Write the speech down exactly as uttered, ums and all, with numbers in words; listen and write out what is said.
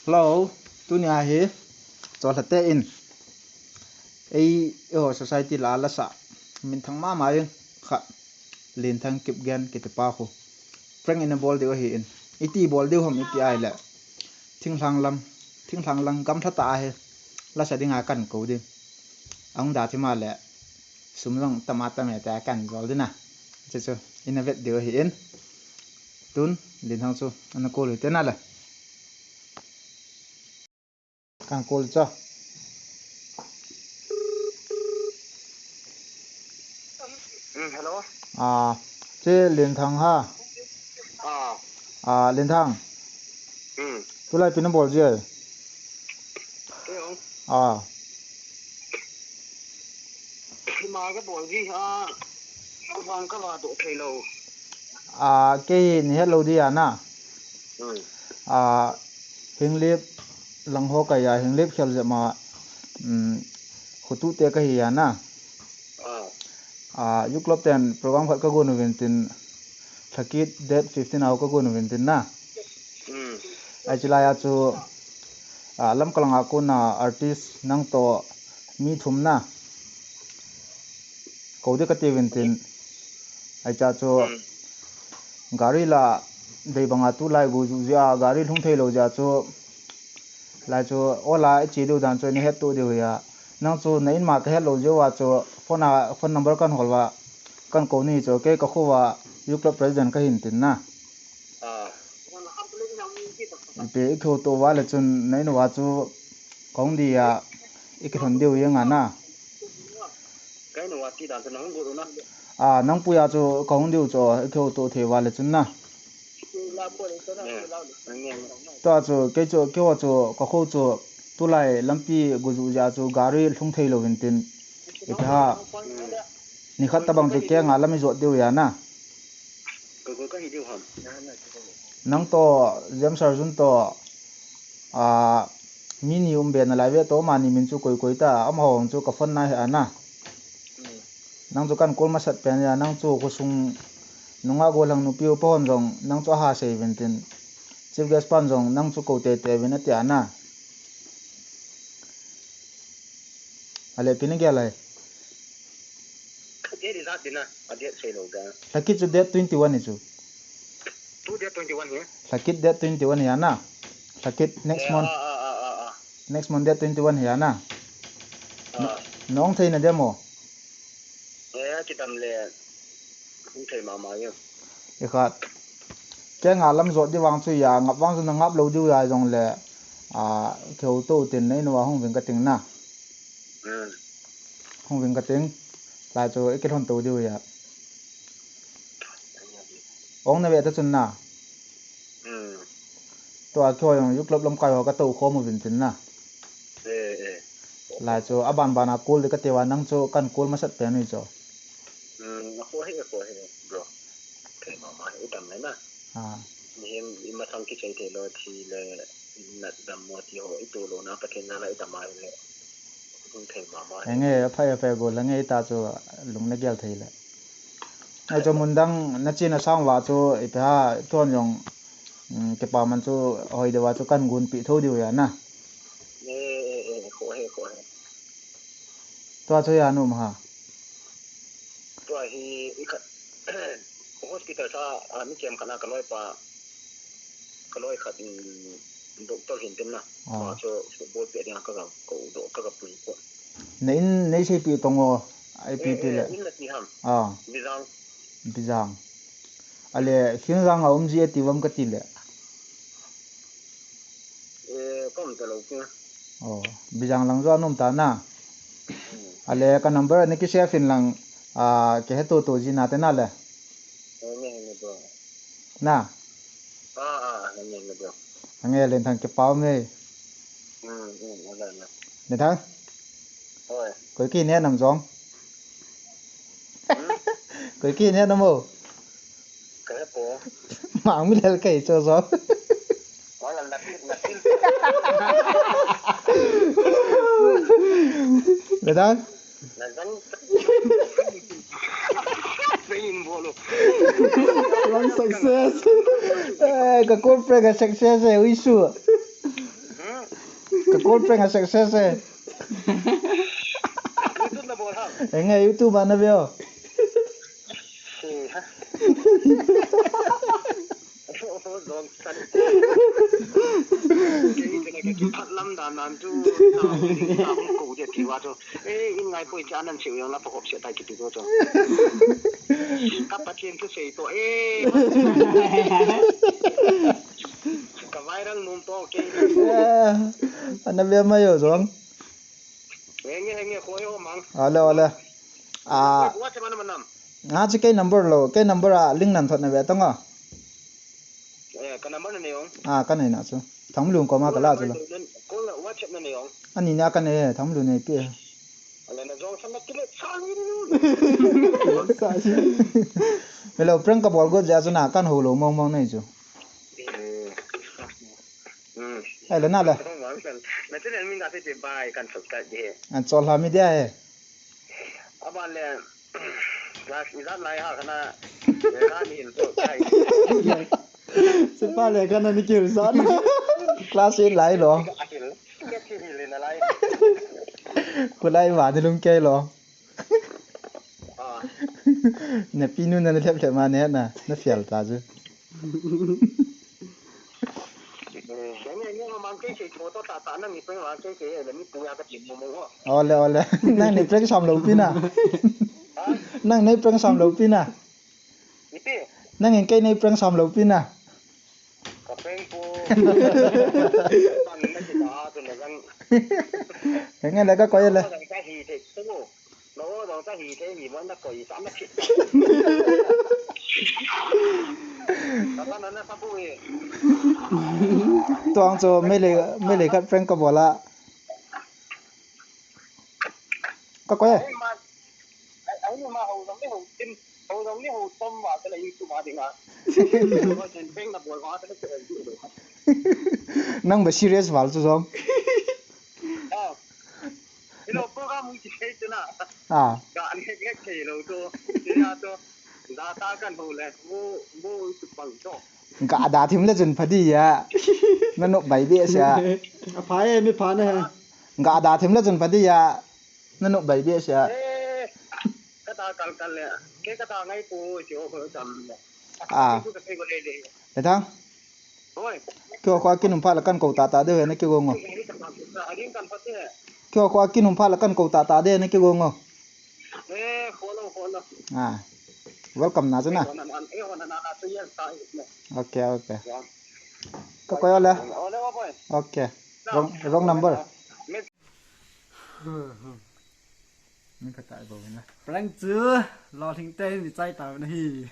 Hello, tunia hi Cholhate in ei, eiho society lah a lasa minthang mama in khat, Lenthang Kipgen kiti pa khu prank in abol diu ahin. Iti bol diu ham iti ahile, thinglhang lam, thinglhang lang gamlha tah a hi lasa dinga kahin kou ding. Ahung da thim a le, sum jong tama tame tia kahin bol ding a. Chuchu ina vet diu ahin. Tun Lenthang chu ana call u hite nale. Kahin call chu. Hmm, hello. Ah, che Lenthang ha. Ah. Ah, Lenthang. Hmm. Tulai ipi nabol ji ai? Kei jong. Ah. Ima kabol ji a, kavang kava doh thei lou. Ah, kei hi nahet lou dia na. Hmm. Ah, Henglep lang ho kahi a, Henglep khel jep ma, um, khotuh te kahi a na. Ah. Ah, U Club ten program khat kagon uvin tin, lhakit date fifteen a ho kagon uvin tin na. Hmm. Ahi chulai a chu, ah, Lamka langa kona artist nang toh mi thum na kou ding kati uvin tin. Ahi cha chu, hmm, gari la dei banga tulai gu ju jia, gari lhung thei lou jia chu, lai chu, ola iche diu dan chu nahet to diu hia. Nang chu na in ma kahet lou jeh uva chu, phone a, phone number kahin hol uva, kahin kou ni chu, kei kakho uva, U Club President kahin tin na. Ah. Ipi ikihouto uva le chun, na in uva chu, kahung dia, ikilhon diu jeng a na. Ka in uva ti dan chu nahung got u na. Ah, nang puia chu kahung diu chu, ikihouto thei uva le chun na. Tua chu, kei chu, keiho chu, kakho chu, tulai lampi gu ju jia chu, gari lhung thei lou vin tin. Ipi ha, nikhat tabang chu kenga lam ijot diu hia na. Koi koi kahi diu ham? Nang toh, James Arjun toh, ah, mi ni um be nalai ve toh, amani min chu koi koi ta, amaho chu ka phone na hia na. Hmm. Nang chu kahin call masat pen a, nang chu khosung nunga golhang nupi upa hon jong, nang chu aha sei uvin tin. Chief guest pan jong, nang chu kou teitei uvin ati a na. Ale ipi nagel ai? Date ijat ding a, a date sei lou ding. Lhakit chu date twenty one hi chu. Tu date twenty one hi? Lhakit date twenty one hi a na. Lhakit next month. Ah, ah, ah, ah, ah. Next month date twenty one hi a na. Ah. Na, nahung thei na dem o? Eh, kidam le. Hung thei mama e. Ikhat. Kenga lam jot di vang chu a, ngap vang chu nangap lou diu a jongle, ah, kihouto u tin na in uva hung uving kating na. Hmm. Hung uving kating. Lai chu ikilhon to diu a. Ong na ve ta chun na. Hmm. Tua keiho jong U Club lamkai ho katou khom uvin tin na. Eh, eh. Lai chu aban ban a call ding kati uva, nang chu kahin call masat pen u chu. Hmm, akhoh e, akhoh e, bro. Thei mama e, idam le na. Ah. Mihem imasang kichai thei lou, thi le, natna mo ti ho, ito lou na, Pathen na la idam a le. Hung thei mama e. Henge, aphai, aphai, go la nge ta chu lung nagel thei le. Ahi chu mun dang nache nasang uva chu ipi ha, tun jong, um, kipa man chu hoi deuva chu kahin gonpeh tho diu a na. Eh, eh, eh, kho he, kho he. Tua chu a nom ha. Tua hi ikhat hospital sa, ah, mi kem khat na ka loi pa, ka loi khat, um, doctor hin tin na. Ah. Tua chu football pe ding a ka ga, ka u do, ka ga pui ko. Na in nei seipeh tong o, ipi, eh, ipi eh, le. In nati ham. Ah. Bijang. Bijang. Ale, Khingjang a um ji ati uvam kati le. Eh, ka um ta lou kei. Oh, Bijang lang joh a na um ta na. Hmm. Ale, ka number ana kisave in lang, ah, kihe to to ji nate na le. Eh, nge, nge, bro. Na? Ah, ah, nge, nge, bro. Ange, Lenthang kipa um e. Hmm, hmm, wala na. Lenthang? Hoi. Koi kine nam jong? Hmm? Koi kine nam o? Kaya po. Mang mi lel kai cho jong. Wala na, na. Lenthang? One success. Eh, ka call prank a success e, ui su. Call prank a success e. YouTube na bol ham? Enge, YouTube a na veo. Eh, ha. Oh, jong san. Kei te na kei phat lam dan nan chu, ta hung ding, ta hung ko dia ti va chu. Eh, in ngai poi cha nan chiu yang la pa hop se tai kiti ko chu. Ka Pathen thu sei to, eh. Ka viral nom to, kei. Eh, ana ve mai o jong. Henge, henge, khoi ho mang. Ale, ale. Ah. WhatsApp a na manam. Nga chu kei number lo, kei number a link nan thot na ve tang a. Eh, ka number na nei ong. Ah, ka nei na chu. Thanglu koma ka la chu la. Call na WhatsApp na nei ong. Ani na ka nei, Thanglu nei pi. Ale na jong san na kile sa ni. Sa si. Hello, prank ka bol got ja chu na kan ho lo mong mong nei chu. Hmm. Hmm. Ai, le na le. Na channel min ka se te bai kan subscribe de. An chol ha mi dia he. Aban le, class eight lai ha kana, le ka ni in to kai. Sepa le kana ni kil sa. Class eight lai lo. Ka kil. Ka kil le na lai. Ku lai va ni lung kei lo. Ah. Na pi nu na na lep lep ma ne na, na fial ta chu. Eh, ne, ne, ne, mang kei kei, photo ta, ta, nang ni prank mang kei kei, le mi pu ya ka chin mo mo. Ole, ole. Nang ni prank sam lo pi na. Ha? Nang ni prank sam lo pi na. Ipi? Nang in kei ni prank sam lo pi na. Ka prank pu. Bang na kita tu na kan. Henge le ka koi le. Ka hi te tu. Lo dong ta hi te hi mo na koi sa na ki. Ka na na sa bu e. Tuang chu mele, mele khat prank ka bol a. Ka koi e. Ai, ma, ai, ai, ma, ho dong ni ho tin, ho dong ni ho tom wa, ka la in tu ma ding a. Ho tin peng na bol wa, ka la tu. Nang ba serious val chu jong. Ah. Hello, program wi ki sei tu na. Ah. Ka an he ke ke lo tu. Ti na tu. Da ta kan ho le. Mo, mo tu pang tu. Ga da thim le chun pha di ya. Na nop bai be sia. A pha e, mi pha na he. Ga da thim le chun pha di ya. Na nop bai be sia. Eh, ka ta kal kal le. Ke ka ta ngai pu si ho ko tam le. Ah. Ku ka pe ko le le. Le thang. Oi. Kio khua kin um pha la kan ko ta ta de he na ki go ngo. A ding kan pha ti he. Kio khua kin um pha la kan ko ta ta de he na ki go ngo. Eh, kholo, kholo. Ah. Welcome na chu na. Eh, hona, hona, eh, hona, na, na, tu yan sa, eh, ne. Okay, okay. Ya. Ka koi ole. Ole, wa boy. Okay. Wrong, wrong number. Ni ka tai bo na. Prank chu, lo thing te mi chai ta na hi.